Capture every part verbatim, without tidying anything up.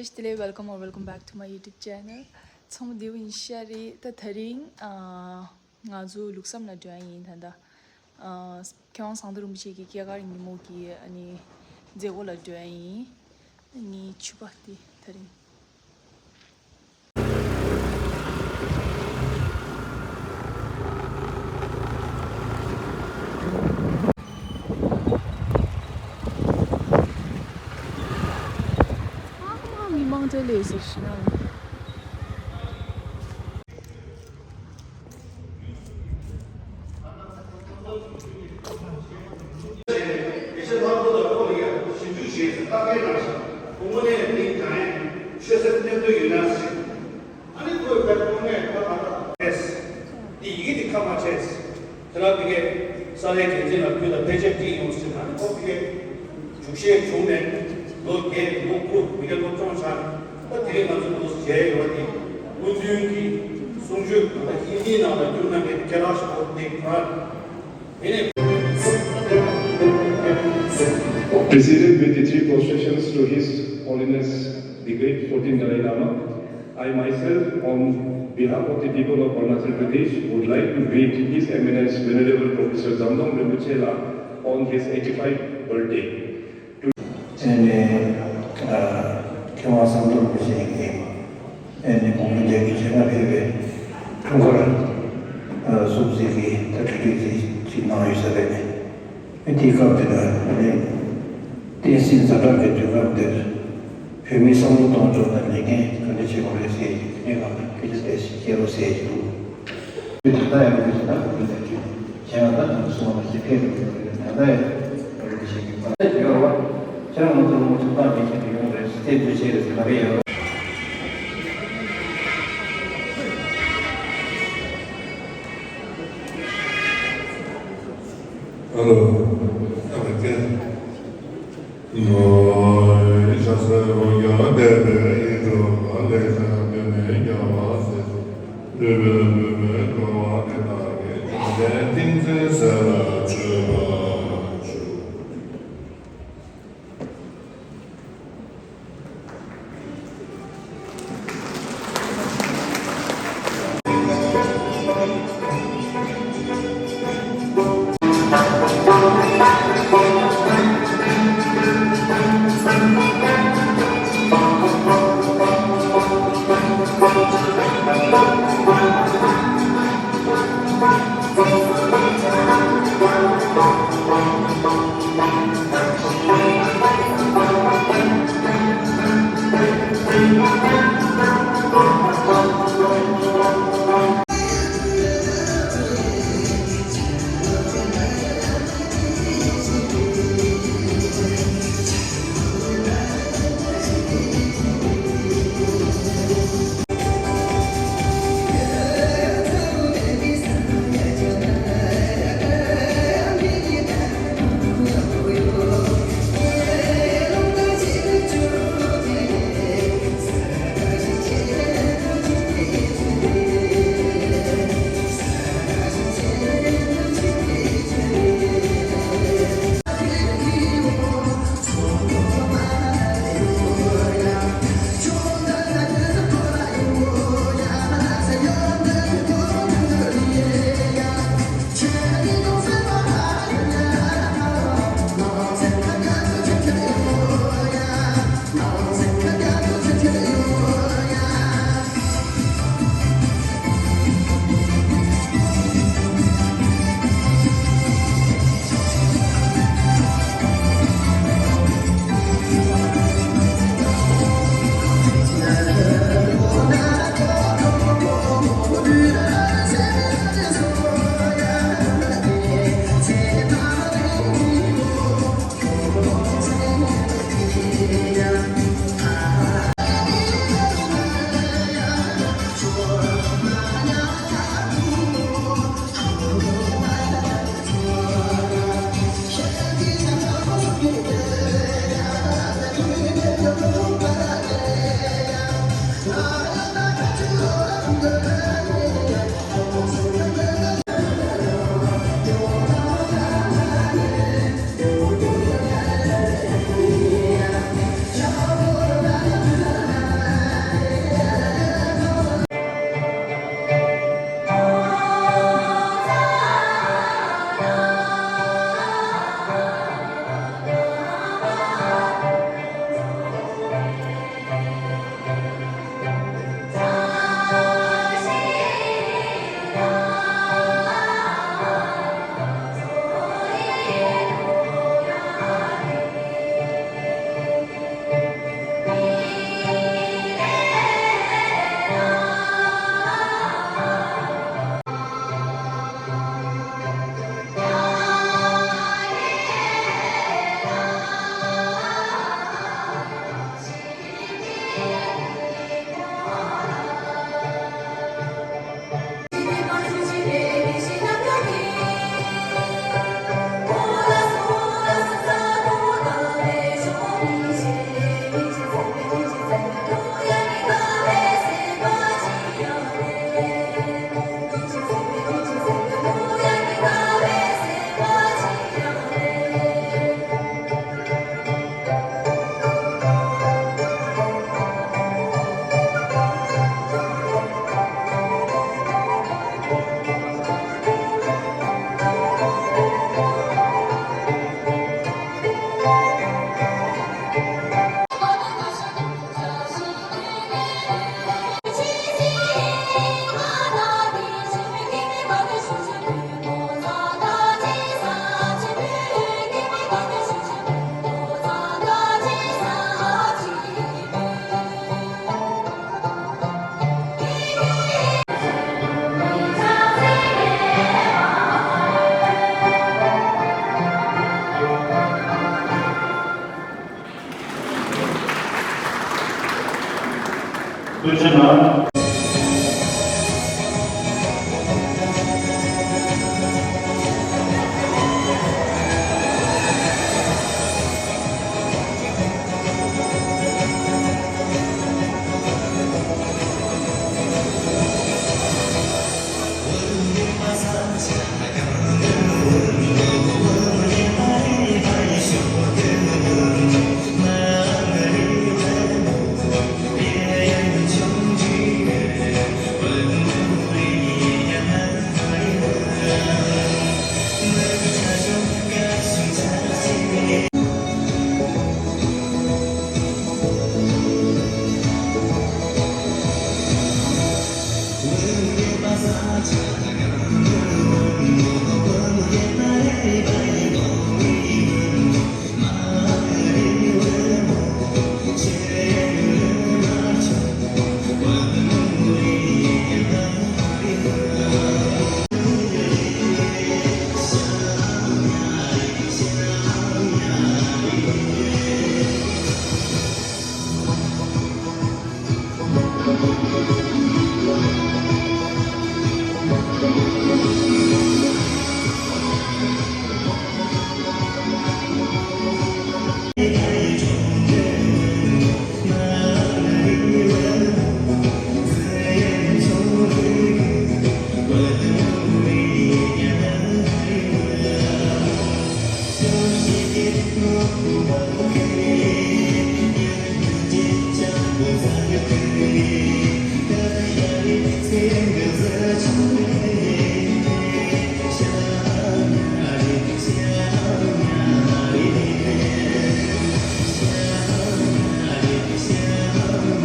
Welcome or welcome back to my YouTube channel. ཚང་མ་བདེ་པོ་ཡིན་ཤག་རེད། ད་དེ་རིང་ཨ་ང་ཚོ་ལུགས་བསམ་ལ་འགྲོ་ཡ་ཡིན། ད་ལྟ་ཨ་མཁས་དབང་ཟམ་གདོང་རིན་པོ་ཆེ་གི་སྐྱེས་སྐར་ཉིན་མོ་གི་ཨ་ནི་མཛད་སྒོ་ལ་འགྲོ་ཡ་ཡིན། ངའི་ཕྱུ་པ་དེ་དེ་རིང་། ཨ་མ་མི་མང་དེ་ལས་ཟེར་ཤི་ན། དེ་ཚོ་ལྷག་པར་དུ་ཁོ་ལ་ཡང་ཞིབ་འཇུག་བྱས་ཏེ་ལྟ་མཁན་རང་ཞིག་དངོས་གནས་ནི་ཀྱང་ཆོས་སེམས་གནས་འདོད་ཡོད་ན་ཟེར། ཨ་ནི་ཁོས་བལ་ཁོང་ནས་ཁ་ཁ་ཁ་ཕེས། འདི་ཡི་གེ་འདི་ཁ་མ་ཕྱེས། དེ་ལ་ཕ་གིའི་ས་ལའི་འགན་འཛིན་ལ་ཕུལ་ལ་ཕལ་ཆེར་འགྲིག་ཡོང་ཟེར། ཨ་ནི་ཁོ་ཕ་གིའི་རྒྱུགས་ཤེས་བྱུང་ནས་ལོ་བརྒྱད་ལོ་དགུ་ཕ་གིའི་སློབ་སྦྱོང་བྱས། ད་དེ་རིང་ང་ཚོ་འདུག་སེ་མཇལ་ཡོང་བ་དེ་སྐུ་མདུན་གྱི་གསུང་ཆོས་ད་ལྟ་ཧིན་དིའི་ནང་ལ་བསྒྱུར་གནང་མཁན་དེ་ཁྱེད་རང་ཞིག་གོ་འདི་ག་རེད། Preceded with the three prostrations to His Holiness the Great fourteenth Dalai Lama, I myself, on behalf of the people of Arunachal Pradesh, would like to greet His Eminence Venerable Professor Zamdong Rinpoche La on his eighty-fifth birthday. ཨེ་ནས་ཨ་མཁས་དབང་ཟམ་གདོང་རིན་པོ་ཆེ་གིས་ཨེ་ནས་གོང་མ་རྒྱལ་བའི་ཆེད་མངགས་ཕེབས་པའི་འཁྲུངས་སྐར་ཨ་སྲུང་བརྩི་གི་ད་གྲ་སྒྲིག་ཅིག་ཅིག་གནང་ཡོད་ས་རེད། ཨེ་དེའི་སྐབས་དེ་ལ་ཨེ་ནས་བསྟན་སྲིད་ཛ་དྲག་གི་དུས་སྐབས་འདིར་བོད་མིའི་བསམ་བློ་གཏོང་ཕྱོགས་ལ་ལས་འགན་ག་འདྲ་བྱེད་དགོས་རེད་ཟེར་གྱི་དེ་ནས་གང་ལ་སྐད་ཆ་དེ་བཤད་རོགས་ཟེར་གྱི་འདུག་ད་ལྟ་ཡང་མི་ཞིག་ད་མི་ལ་ཁྱོད་གཞན་ལ་ད་ང་ཚོ་སོང་བ་ཞིག་ཕེབས་རེད། ད་ལྟ་ཡང་རེད་ཞིག་གི་ད་ལྟ་ཡོད་རེད་བ། ཁྱེད་རང་ང་ཚོ་ལོ་ངོ་ཐུབ་ཐག་མེད་ཁྱེད་དུ་ཡོང་རེད་ཟེར་དེ་འདུ་བྱེད་རེད་ཟེར་ག་རེ་ཡོད་རེད། ཨ་ལོ། ཨ་མ་ཀན།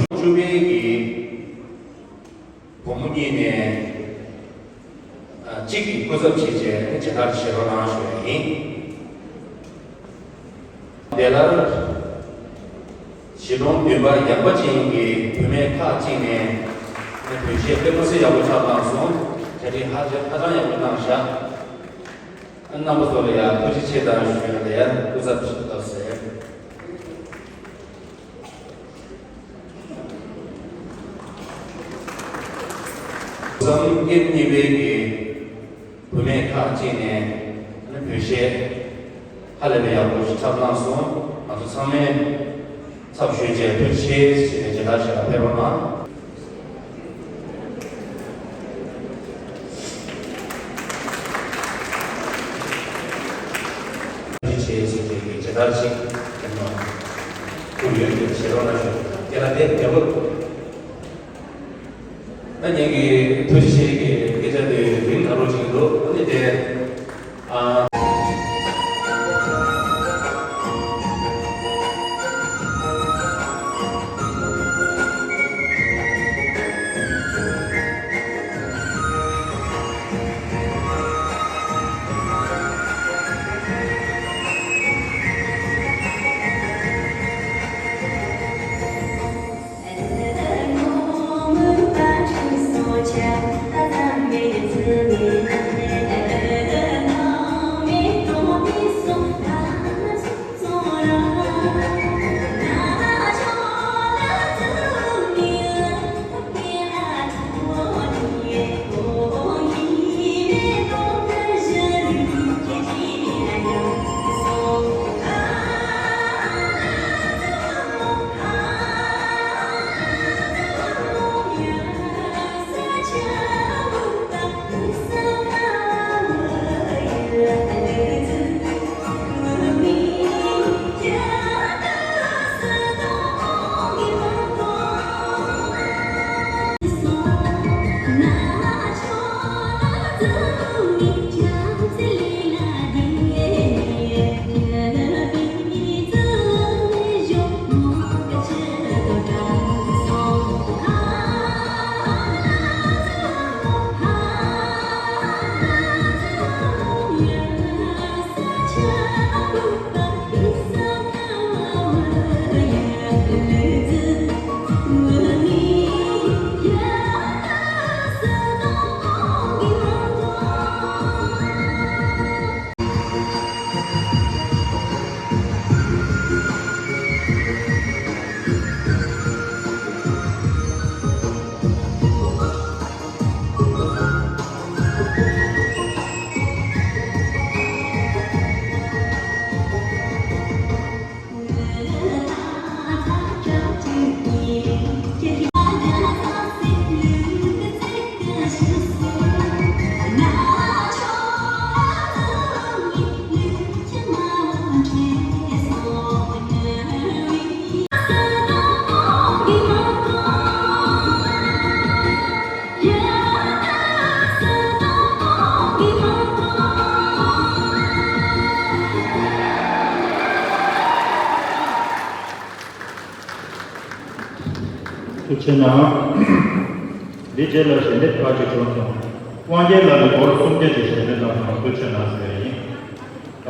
བཅུ་པའི་གི་བུ་མོ་གཉིས་ནས་གཅིག་གིས་སྐུ་ཚབ་བྱས་རྗེས་ཇི་ལྟར་བྱེད་རོགས་གནང་ཞུ་བ་ཡིན། དེ་ལྟར་གཞིས་གྲོང་བདུན་པ་ཡངས་པ་ཅན་གྱི་བུད་མེད་ཁག་ཅིག་ནས་བོད་གཞས་དཔེ་མི་སྲིད་ཡག་པོ་ཆགས་བཏང་སོང་། གྲ་སྒྲིག་ཧ་ཧ་ཅང་ཡག་པོ་བཏང་བཞག་རྣམ་པ་ཚོ་ལ་ཡང་ཐུགས་རྗེ་ཆེ་དང་ཞུ་ཡ་ལ་ཡང་སྐུ་ཚབ་ཞིག་བཏབ་ཟེར། བསམ་སྐྱེ་གཉིས་པའི་གི་བུད་མེད་ཁག་ཅིག་ནས་བོད་གཞས་ཧ་ལས་པའི་ཡག་པོ་ཞིག་ཆགས་བཏང་སོང་། ང་ཚོ་ཚང་མས་ཚབ་ཞུས་བྱས་ཐུགས་རྗེ་ཆེ་ཞེས་ནས་མཇལ་དར་ཞིག་ལ་ཕེབས་རོགས་གནང་། ཆེ་ཆེ་ཆེ་གི་ཇི་ལྟར་ཅིག་ཡོད་ན་ཁུར་ཡོད་ཀྱི་བྱེད་རོགས་གནང་ཞུ། དེ་ལ་དེ་རྒྱལ་པོ་ད་ངེད་ཀྱི་ཐུགས་རྗེ་ཆེ་གི་སྐད་ཆ་དེ་རིང་ད་རོགས་ཅིག་འདུག་ཨ་ནི་དེ། ཨ། ཕྱིར་ན། འདི་རྗེས་ལ་ཞལ་འདེབས་ཁག་ཅིག་བྱུང་སོང་། དབང་རྒྱལ་ལགས་ཀྱིས་སྒོར་སུམ་བརྒྱ་ཅིག་ཞལ་འདེབས་གནང་སོང་། ཐུགས་རྗེ་གནང་ཟེར་བ་ཡིན།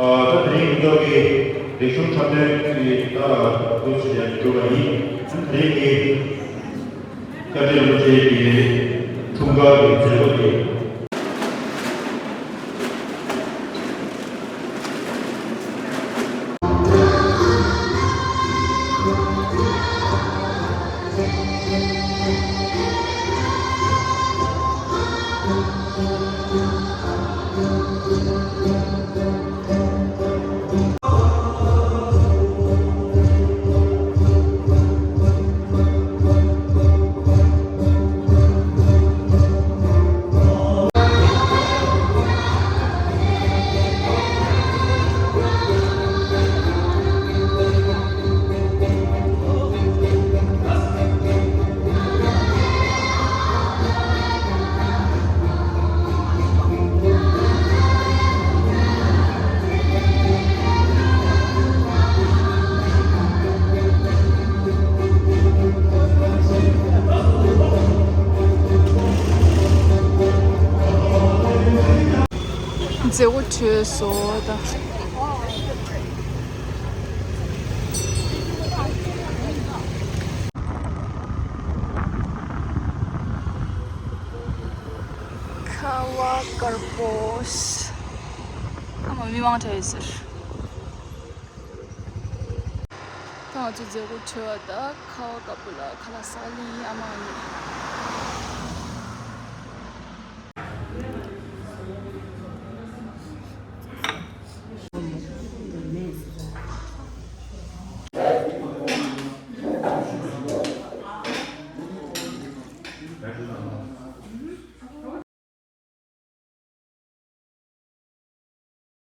ཨ། ད་དེ་རིང་འདི་ཚོ་གི་རིག་གཞུང་འཁྲབ་སྟོན་གྱི་ད་འདུ་ཞིག་ཡང་འགྲུབ་པ་ཡིན། ད་དེ་རིང་གི་བཀའ་དྲིན་རིན་པོ་ཆེ་གི་འཁྲུངས་སྐར་གྱི་མཛད་སྒོ་དེ། མཛད་སྒོ་གྲོལ་སོང་ད། ཁ་བ་དཀར་པོ། ཨ་མ་མི་མང་དྲགས་ཡོད་ཟེར། ད་ང་ཚོ་མཛད་སྒོ་གྲོལ་བ་ད་ཁ་བ་དཀར་པོ་ལ་ཁ་ལག་ཟ་ལེ་ཡིན། ཨ་མ་ཨ་ནེ།